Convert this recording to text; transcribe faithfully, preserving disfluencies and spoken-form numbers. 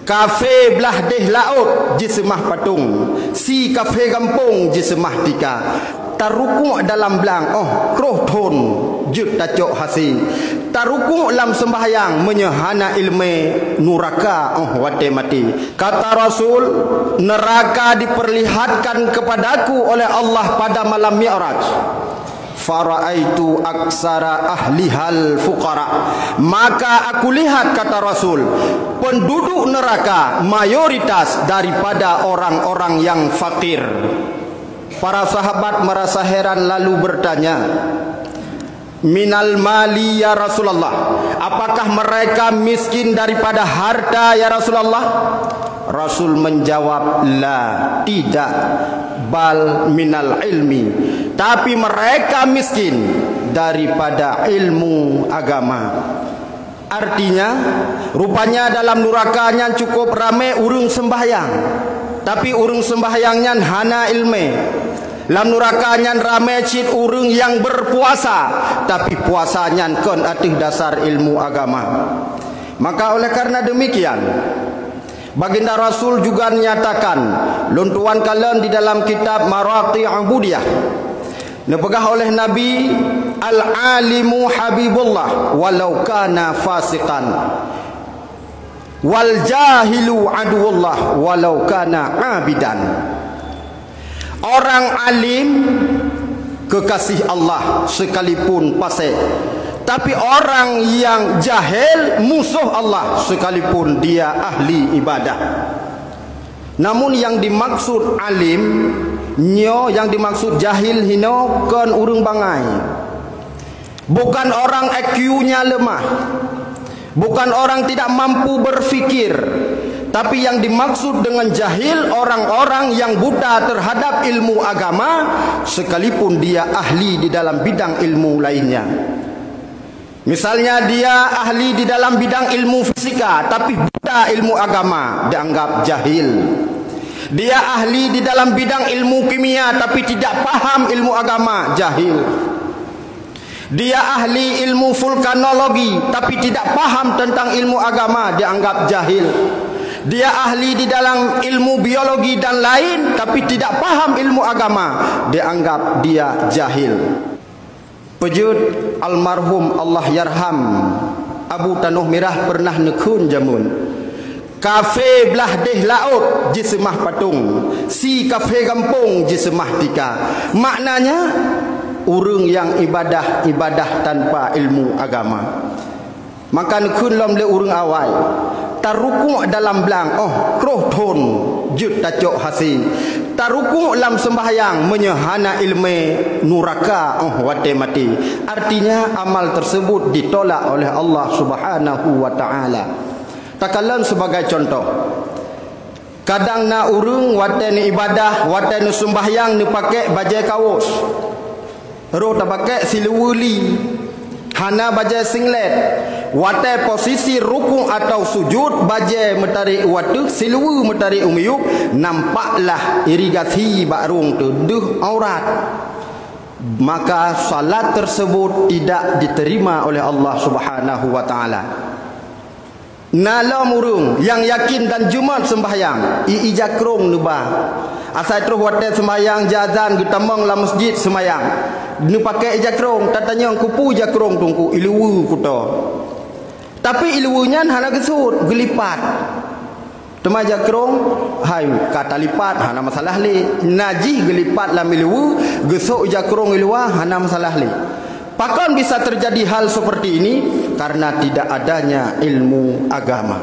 Kafé blah déh laôt jiseumah patong, si kafé gampông jiseumah tika. Tarukuk dalam blang óh troh thon jeuet tacok hasé. Tarukuk lam seumbahyang meunyoe hana iéleumé nuraka óh watée maté. Kata Rasul, "Neraka diperlihatkan kepadaku oleh Allah pada malam Mi'raj. Faraaitu aksara ahlihal fuqara." Maka aku lihat, kata Rasul, penduduk neraka mayoritas daripada orang-orang yang fakir. Para sahabat merasa heran lalu bertanya, "Minal mali ya Rasulullah, apakah mereka miskin daripada harta ya Rasulullah?" Rasul menjawab, "La, tidak, bal minal ilmi, tapi mereka miskin daripada ilmu agama." Artinya, rupanya dalam nuraka nyan cukup ramé ureuëng seumbahyang, tapi ureuëng seumbahyang nyan hana iéleumé. Lam nuraka nyan ramé cit ureuëng nyang berpuasa, tapi puasa nyan kon ateueh dasar ilmu agama. Maka oleh karena demikian, Baginda Rasul juga nyatakan, lôn tuan kalon di dalam kitab Maraqi Ubudiyah, neupeugah oleh Nabi, "Al-alimu habibullah walau kana fasiqan, wal jahilu aduwullah walau kana abidan." Orang alim kekasih Allah sekalipun fasik, tapi orang yang jahil musuh Allah sekalipun dia ahli ibadah. Namun yang dimaksud alim nyoe, yang dimaksud jahil hino kon ureuëng bangai. Bukan orang I Q-nya lemah. Bukan orang tidak mampu berfikir. Tapi yang dimaksud dengan jahil, orang-orang yang buta terhadap ilmu agama, sekalipun dia ahli di dalam bidang ilmu lainnya. Misalnya, dia ahli di dalam bidang ilmu fisika, tapi buta ilmu agama, dianggap jahil. Dia ahli di dalam bidang ilmu kimia, tapi tidak paham ilmu agama, jahil. Dia ahli ilmu vulkanologi, tapi tidak paham tentang ilmu agama, dianggap jahil. Dia ahli di dalam ilmu biologi dan lain, tapi tidak paham ilmu agama, dianggap dia jahil. Peujeuet almarhum Allahyarham Abu Tanoh Mirah pernah neukheun jameun, "Kafé blah déh laôt jiseumah patong, si kafé gampông jiseumah tika." Maknanya, ureuëng nyang ibadah, ibadah tanpa ilmu agama. Maka neukheun lom lé ureuëng awai, "Tarukuk dalam blang óh troh thon jeuet tacok hasé. Tarukuk lam seumbahyang meunyoe hana iéleumé nuraka óh watée maté." Artinya, amal tersebut ditolak oleh Allah Subhanahu wa Ta'ala. Takalon sebagai contoh. Kadang na ureuëng watée neuibadah, watée neuseumbahyang neupaké bajée kawos. Roh tapaké siluweue li, hana bajée singlet. Watée posisi rukuk atau sujud, bajée meutarek u ateueh, siluweue meutarek u miyueb, nampaklah irigasi bak rhueng teuh, deuh aurat. Maka salat tersebut tidak diterima oleh Allah Subhanahu wa Ta'ala. Na lom ureuëng nyang yakin dan jeumat seumbahyang, i-i jakrong neuba. Asai troh watée seumbahyang jiazan geutamong lam meuseujid seumbahyang, neupaké i jakrong, tatanyong keupeue jakrong teungku, iluweue kuto. Tapi iluweue nyan hana geusut, geulipat. Teuma jakrong, hai, ka talipat, hana masalah lé. Na jih geulipat lam iluweue, geusok i jakrong i luwa, hana masalah lé. Pakon bisa terjadi hal seperti ini? Karena tidak adanya ilmu agama.